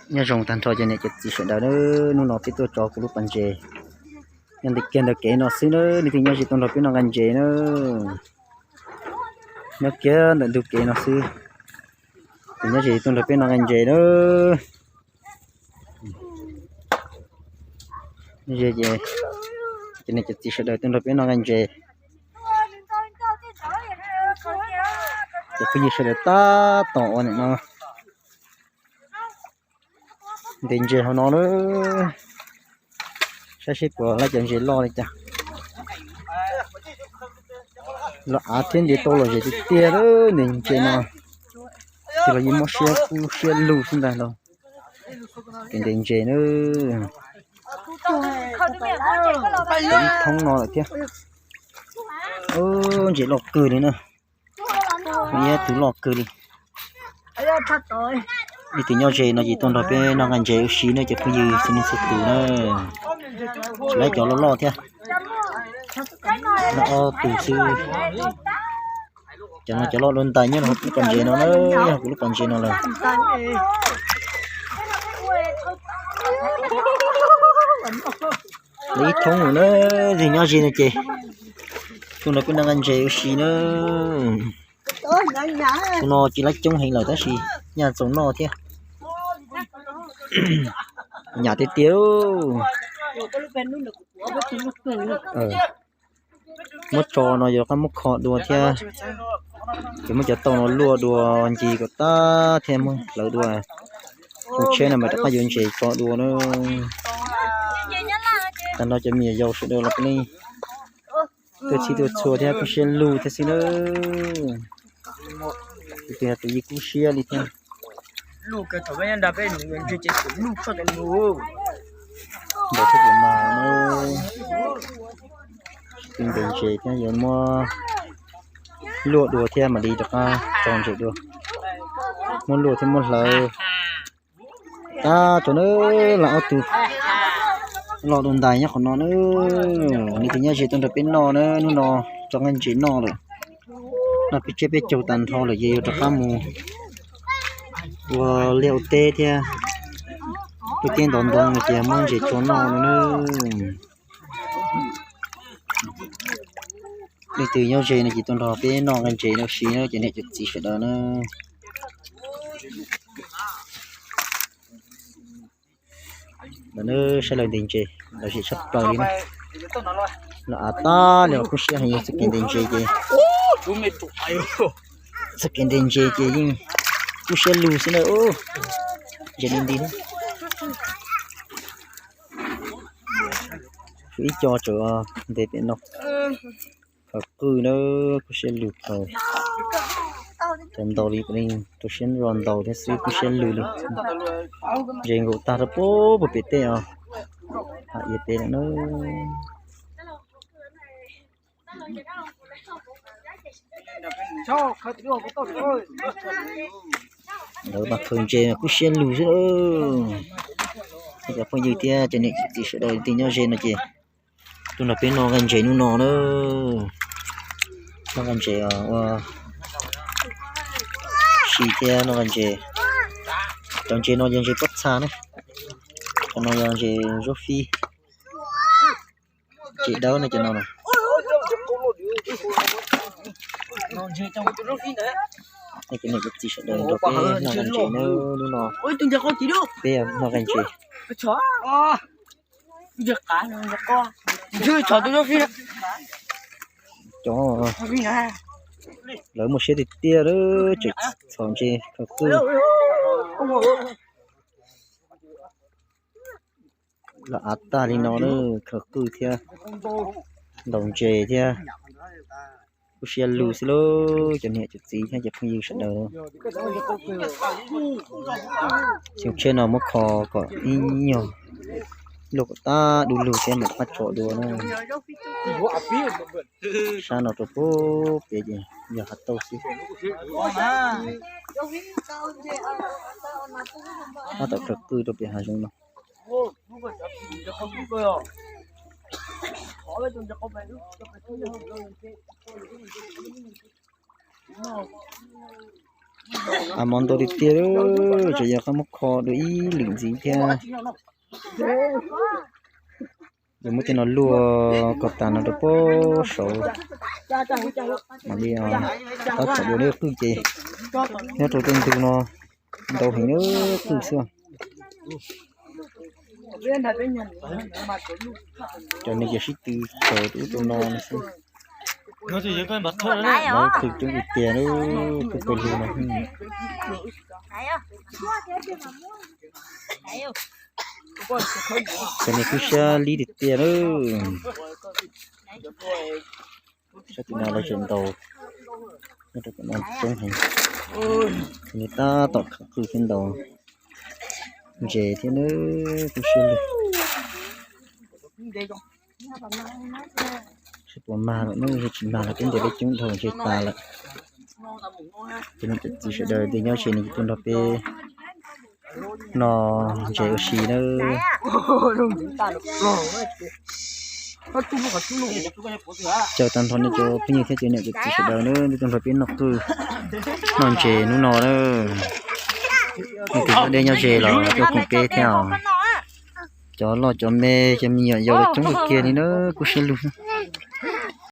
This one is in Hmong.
Nyob zoo tag nrho cov niam cov txiv sawv daws na, hnub no peb tuaj tso kuv lub pas ntses nyob ntawm kiag ntawm kev no xwb na, leej twg nyob ze tuaj nrog peb noj nqaij ntses na. Nyob kiag ntawm ntug kev no xwb, ces nyob ze tuaj nrog peb noj nqaij ntses na. Ze ces cov niam cov txiv sawv daws tuaj nrog peb noj nqaij ntses. Cov phooj ywg sawv daws tab tom ua nim no ntes ntses hauv no na, saib seb puas laib cov ntses loj li cas. Los av thiab ntes tau lom zem tiag tiag lawm, ntes ntses no ces los yeej muab siab kub siab lug xwb ntag los. Ces ntes ntses na, ib thoob no lawm thiab. Ntses loj kawg li na, ib tug loj kawg li. Leej twg nyob ze no ces tuaj nrog peb noj nqaij ntses ua si na cov phooj ywg txhua leej txhua tus na. Tsis laib cov loj loj thiab, laib ob tug xwb. Cov no cov loj dua ntais nyob rau hauv kuv lub pas ntses no na, yog kuv lub pas ntses no lawm. Lawv ib thoob lawm na, leej twg nyob ze no ces tuaj nrog peb noj nqaij ntses ua si na. Tus no tsis laib coob heev lawm tab sis nyaj txaus noj thiab. Nyam tiag tiag. Muab tso no yuav rov qab muab kho dua thiab, ces muab cov tauj no luaj dua ncig kom tag thiab muab hlawv dua. Tus tsheb no mas rov qab yuav ntses tso dua na. Tag nrho cov me nyuam yaus sawv daws los kuj yeej tuaj txhij tuaj txhua thiab kub siab lug thiab xwb na. Tus twg yog tus yeej kub siab li thiab. Ntes tshaj plaws mas, ntes ntses thiab yuav muab luaj dua thiab mam li rov qab tso ntses dua. Muab luaj thiab muab hlawv. Tab tom na, lawv ob tug loj dua ntais nyob qhov no na. Leej twg nyob ze tuaj nrog peb noj na, hnub no tso nqaij ntses noj lawm. Noj peb tsiab peb caug tag nrho lawm ces yuav rov qab mus ua liaj ua teb thiab ua teb ntov ntoo no ces muab ntses tso noj no na. Leej twg nyob ze no ces tuaj nrog peb noj nqaij ntses no si na cov niam cov txiv sawv daws na. Lawv na, saib lawv ntes ntses lom zem tshaj plaws li na. Lawv av tag li los kub siab heev, txoj kev ntes ntses ces, txoj kev ntes ntses ces yeej kub siab lug xwb na. Ntses li nti na. Ib co tseem ntes pem no. Khaws qwj na, kub siab lug khaws. Cov ntaus li rau siab zog ntaus thiab xwb kub siab lug li. Ntses nkaum tag rau puag pem tej os, hav iav pem lawm na. Lawv mas khaws ntses kub siab lug xwb. Cov phooj ywg thiab cov niam txiv sawv daws leej twg nyob ze no ces tuaj nrog peb noj nqaij ntses hnub no na. Noj nqaij ntses ua si thiab noj nqaij ntses. Cov ntses no yog ntses pob txha na, cov no yog ntses zaub fib. Ntses dawb no cov no. Cov niam cov txiv sawv daws nrog peb noj nqaij ntses na, hnub no peb noj nqaij ntses. Cov lawv muaj siab tiag tiag lawm, tseem txhom ntses khaws qwj. Lawv av tag li no na, khaws qwj thiab ntaus ntses thiab kub siab lug xwb lauj, cov niam cov txiv thiab cov phooj ywg sawv daws. Xyoo tshiab no muab kho kom ib nyuag luaj kom tab du lug thiab mam rov qab tso dua na. Sab no rau puag pem ces yog hav tauj xwb. Tab tom khaws qwj rau pem hav zoov no. Av mov ntau tiag tiag, tseem yog qab muab kho dua ib lwm ntxiv thiab. Yuav muab tej no luaj kom tas no rau pem saud. Mam li tab tom dua neb qwj ces nyob rau tej ntug no ntau heev neb qwj xwb. Cov neeg ces sib tw tsaws ub rau no xwb. Lawv qwj coob tiag tiag, qwj pawg lug no. Cov neeg kuj siab lib tiag tiag lawm. Sab tim no lawv tseem ntaus, nyob rau tom no coob heev. Nws tab tom qhwv thiab ntaus ntses thiab nawb, kuj siab lug. Seb puas mag lawm, yog tsis mag los peb ntes peb coob dhau ntses tas lawm. Ces niam cov txiv sawv daws nyob ze nws tuaj nrog peb noj ntses ua si nawb. Caw tag nrho nej cov phooj ywg thiab cov niam cov txiv sawv daws nawb, tuaj nrog peb noj qwj noj ntses hnub no nawb. Nej tus nyob deb nyob ze los tuaj koom peb thiab os. Cov loj cov me, cov me nyuam yaus los coob kawg kiag li nawb, kuj siab lug.